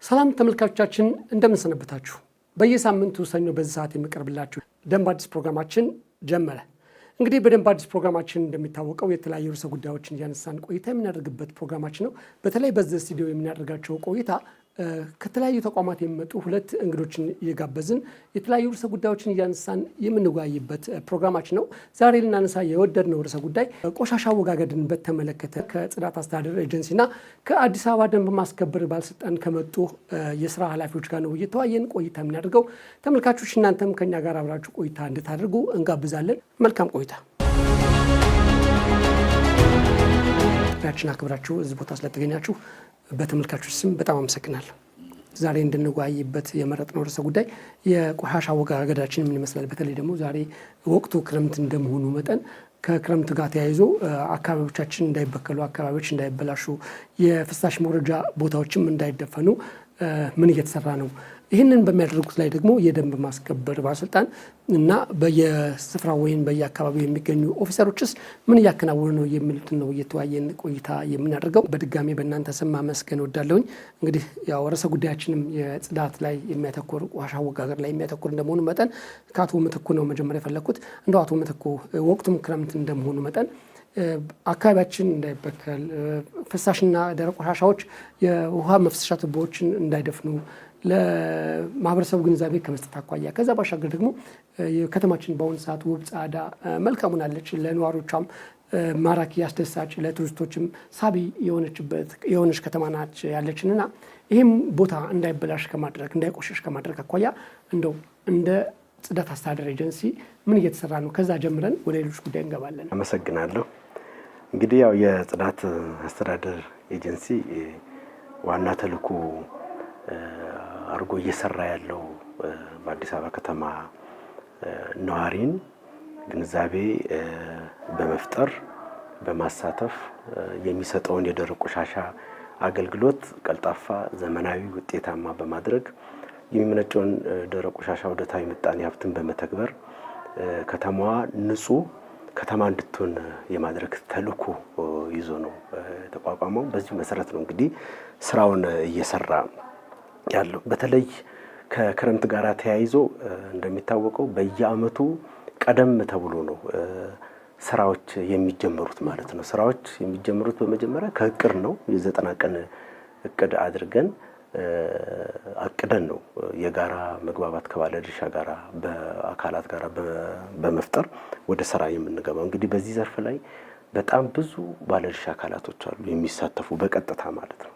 ሰላም ተመልካቾቻችን፣ እንደምን ሰነበታችሁ? በየሳምንቱ ሰኞ በዚህ ሰዓት የሚቀርብላችሁ ደንብ አዲስ ፕሮግራማችን ጀመረ። እንግዲህ በደንብ አዲስ ፕሮግራማችን እንደሚታወቀው የተለያዩ ርዕሰ ጉዳዮችን እያነሳን ቆይታ የምናደርግበት ፕሮግራማችን ነው። በተለይ በዚህ ስቱዲዮ የምናደርጋቸው ቆይታ ከተለያዩ ተቋማት የሚመጡ ሁለት እንግዶችን እየጋበዝን የተለያዩ ርዕሰ ጉዳዮችን እያነሳን የምንወያይበት ፕሮግራማችን ነው። ዛሬ ልናነሳ የወደድነው ርዕሰ ጉዳይ ቆሻሻ አወጋገድን በተመለከተ ከጽዳት አስተዳደር ኤጀንሲና ከአዲስ አበባ ደንብ ማስከበር ባለስልጣን ከመጡ የስራ ኃላፊዎች ጋር ነው እየተወያየን ቆይታ የምናደርገው። ተመልካቾች፣ እናንተም ከኛ ጋር አብራችሁ ቆይታ እንድታደርጉ እንጋብዛለን። መልካም ቆይታ። ጥሪያችን አክብራችሁ እዚህ ቦታ ስለተገኛችሁ በተመልካቾች ስም በጣም አመሰግናለሁ። ዛሬ እንድንወያይበት የመረጥነው ርዕሰ ጉዳይ የቆሻሻ አወጋገዳችን ምን ይመስላል፣ በተለይ ደግሞ ዛሬ ወቅቱ ክረምት እንደመሆኑ መጠን ከክረምት ጋር ተያይዞ አካባቢዎቻችን እንዳይበከሉ፣ አካባቢዎች እንዳይበላሹ፣ የፍሳሽ መውረጃ ቦታዎችም እንዳይደፈኑ ምን እየተሰራ ነው? ይህንን በሚያደርጉት ላይ ደግሞ የደንብ ማስከበር ባለስልጣን እና በየስፍራው ወይም በየአካባቢው የሚገኙ ኦፊሰሮችስ ምን እያከናወኑ ነው የሚሉትን ነው እየተወያየን ቆይታ የምናደርገው። በድጋሚ በእናንተ ስም ማመስገን እወዳለሁኝ። እንግዲህ ያው ርዕሰ ጉዳያችንም የጽዳት ላይ የሚያተኩር፣ ቆሻሻ አወጋገድ ላይ የሚያተኩር እንደመሆኑ መጠን ከአቶ ምትኩ ነው መጀመሪያ የፈለግኩት። እንደው አቶ ምትኩ፣ ወቅቱም ክረምት እንደመሆኑ መጠን አካባቢያችን እንዳይበከል፣ ፍሳሽና ደረቅ ቆሻሻዎች የውሃ መፍሰሻ ቱቦዎችን እንዳይደፍኑ ለማህበረሰቡ ግንዛቤ ከመስጠት አኳያ፣ ከዛ ባሻገር ደግሞ ከተማችን በአሁኑ ሰዓት ውብ፣ ጻዳ፣ መልካም ሆናለች። ለነዋሪዎቿም ማራኪ፣ አስደሳች፣ ለቱሪስቶችም ሳቢ የሆነችበት የሆነች ከተማ ናች ያለችን እና ይህም ቦታ እንዳይበላሽ ከማድረግ፣ እንዳይቆሸሽ ከማድረግ አኳያ እንደው እንደ ጽዳት አስተዳደር ኤጀንሲ ምን እየተሰራ ነው? ከዛ ጀምረን ወደ ሌሎች ጉዳይ እንገባለን። አመሰግናለሁ። እንግዲህ ያው የጽዳት አስተዳደር ኤጀንሲ ዋና ተልዕኮ አድርጎ እየሰራ ያለው በአዲስ አበባ ከተማ ነዋሪን ግንዛቤ በመፍጠር፣ በማሳተፍ የሚሰጠውን የደረቅ ቆሻሻ አገልግሎት ቀልጣፋ፣ ዘመናዊ፣ ውጤታማ በማድረግ፣ የሚመነጨውን ደረቅ ቆሻሻ ዑደታዊ ምጣኔ ሀብትን በመተግበር ከተማዋ ንጹህ ከተማ እንድትሆን የማድረግ ተልዕኮ ይዞ ነው የተቋቋመው። በዚሁ መሰረት ነው እንግዲህ ስራውን እየሰራ ያለው። በተለይ ከክረምት ጋር ተያይዞ እንደሚታወቀው በየአመቱ ቀደም ተብሎ ነው ስራዎች የሚጀመሩት ማለት ነው። ስራዎች የሚጀመሩት በመጀመሪያ ከእቅድ ነው። የ90 ቀን እቅድ አድርገን አቅደን ነው የጋራ መግባባት ከባለድርሻ ጋራ በአካላት ጋራ በመፍጠር ወደ ስራ የምንገባው። እንግዲህ በዚህ ዘርፍ ላይ በጣም ብዙ ባለድርሻ አካላቶች አሉ የሚሳተፉ በቀጥታ ማለት ነው።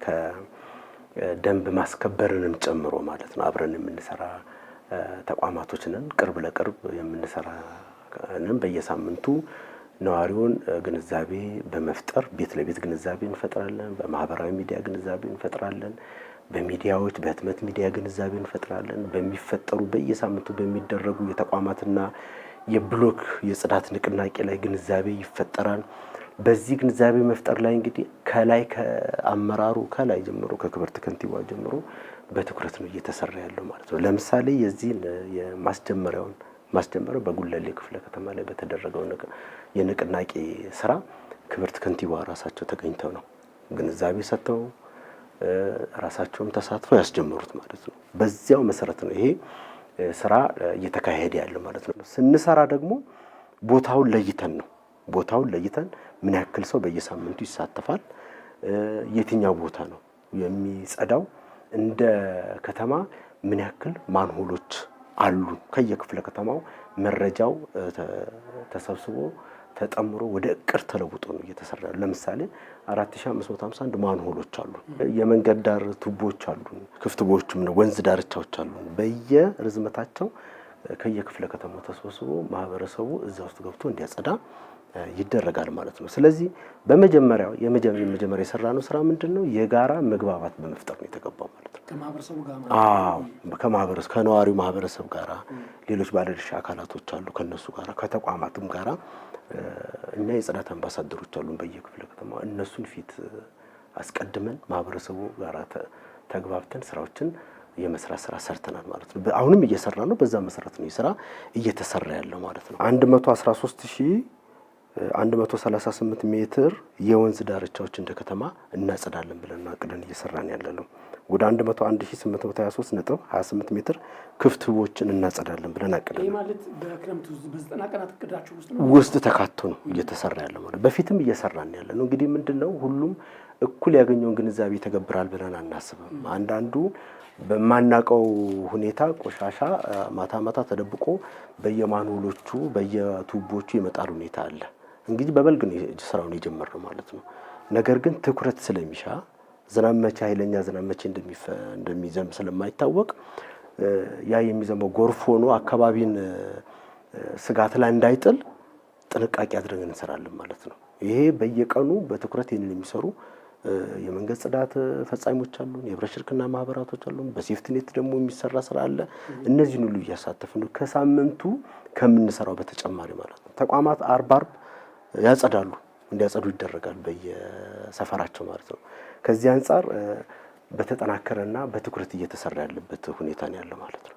ከደንብ ማስከበርንም ጨምሮ ማለት ነው። አብረን የምንሰራ ተቋማቶች ነን። ቅርብ ለቅርብ የምንሰራ ነን። በየሳምንቱ ነዋሪውን ግንዛቤ በመፍጠር ቤት ለቤት ግንዛቤ እንፈጥራለን። በማህበራዊ ሚዲያ ግንዛቤ እንፈጥራለን። በሚዲያዎች፣ በህትመት ሚዲያ ግንዛቤ እንፈጥራለን። በሚፈጠሩ፣ በየሳምንቱ በሚደረጉ የተቋማትና የብሎክ የጽዳት ንቅናቄ ላይ ግንዛቤ ይፈጠራል። በዚህ ግንዛቤ መፍጠር ላይ እንግዲህ ከላይ ከአመራሩ ከላይ ጀምሮ፣ ከክብርት ከንቲባ ጀምሮ በትኩረት ነው እየተሰራ ያለው ማለት ነው። ለምሳሌ የዚህን የማስጀመሪያውን ማስጀመሪያው በጉለሌ ክፍለ ከተማ ላይ በተደረገው የንቅናቄ ስራ ክብርት ከንቲባ ራሳቸው ተገኝተው ነው ግንዛቤ ሰጥተው፣ ራሳቸውም ተሳትፈው ያስጀመሩት ማለት ነው። በዚያው መሰረት ነው ይሄ ስራ እየተካሄደ ያለው ማለት ነው። ስንሰራ ደግሞ ቦታውን ለይተን ነው። ቦታውን ለይተን ምን ያክል ሰው በየሳምንቱ ይሳተፋል፣ የትኛው ቦታ ነው የሚጸዳው፣ እንደ ከተማ ምን ያክል manhole ኦች አሉ፣ ከየክፍለ ከተማው መረጃው ተሰብስቦ ተጠምሮ ወደ እቅድ ተለውጦ ነው እየተሰራ ያለው። ለምሳሌ 4551 manhole ኦች አሉ። የመንገድ ዳር ቱቦዎች አሉ፣ ክፍት ቦዮችም ነው፣ ወንዝ ዳርቻዎች አሉ። በየርዝመታቸው ከየክፍለ ከተማው ተሰብስቦ ማህበረሰቡ እዛ ውስጥ ገብቶ እንዲያጸዳ ይደረጋል ማለት ነው። ስለዚህ በመጀመሪያው የመጀመሪያ የሰራነው ስራ ምንድን ነው? የጋራ መግባባት በመፍጠር ነው የተገባው ማለት ነው። አዎ፣ ከማህበረሰብ፣ ከነዋሪው ማህበረሰብ ጋራ፣ ሌሎች ባለድርሻ አካላቶች አሉ፣ ከነሱ ጋራ፣ ከተቋማትም ጋራ። እኛ የጽዳት አምባሳደሮች አሉን በየክፍለ ከተማ። እነሱን ፊት አስቀድመን ማህበረሰቡ ጋራ ተግባብተን ስራዎችን የመስራት ስራ ሰርተናል ማለት ነው። አሁንም እየሰራ ነው። በዛ መሰረት ነው ስራ እየተሰራ ያለው ማለት ነው። 113,138 ሜትር የወንዝ ዳርቻዎች እንደ ከተማ እናጸዳለን ብለን አቅደን እየሰራን ያለ ነው። ወደ 101,823.28 ሜትር ክፍት ቱቦዎችን እናጸዳለን ብለን አቅደናል። ይህ ማለት በክረምቱ በ90 ቀናት እቅዳችሁ ውስጥ ነው ውስጥ ተካቶ ነው እየተሰራ ያለው ማለት በፊትም እየሰራን ያለ ነው። እንግዲህ ምንድን ነው ሁሉም እኩል ያገኘውን ግንዛቤ ይተገብራል ብለን አናስብም። አንዳንዱ በማናቀው ሁኔታ ቆሻሻ ማታ ማታ ተደብቆ በየ manhole ኦቹ በየቱቦቹ የመጣል ሁኔታ አለ። እንግዲህ በበልግ ነው ስራውን የጀመርነው ማለት ነው። ነገር ግን ትኩረት ስለሚሻ ዝናብ መቼ ኃይለኛ ዝናብ መቼ እንደሚዘንብ ስለማይታወቅ ያ የሚዘንበው ጎርፍ ሆኖ አካባቢን ስጋት ላይ እንዳይጥል ጥንቃቄ አድርገን እንሰራለን ማለት ነው። ይሄ በየቀኑ በትኩረት ይህንን የሚሰሩ የመንገድ ጽዳት ፈጻሚዎች አሉን፣ የህብረት ሽርክና ማህበራቶች አሉን፣ በሴፍትኔት ደግሞ የሚሰራ ስራ አለ። እነዚህን ሁሉ እያሳተፍን ነው፣ ከሳምንቱ ከምንሰራው በተጨማሪ ማለት ነው። ተቋማት አርብ አርብ ያጸዳሉ፣ እንዲያጸዱ ይደረጋል በየሰፈራቸው ማለት ነው። ከዚህ አንጻር በተጠናከረና በትኩረት እየተሰራ ያለበት ሁኔታ ነው ያለው ማለት ነው።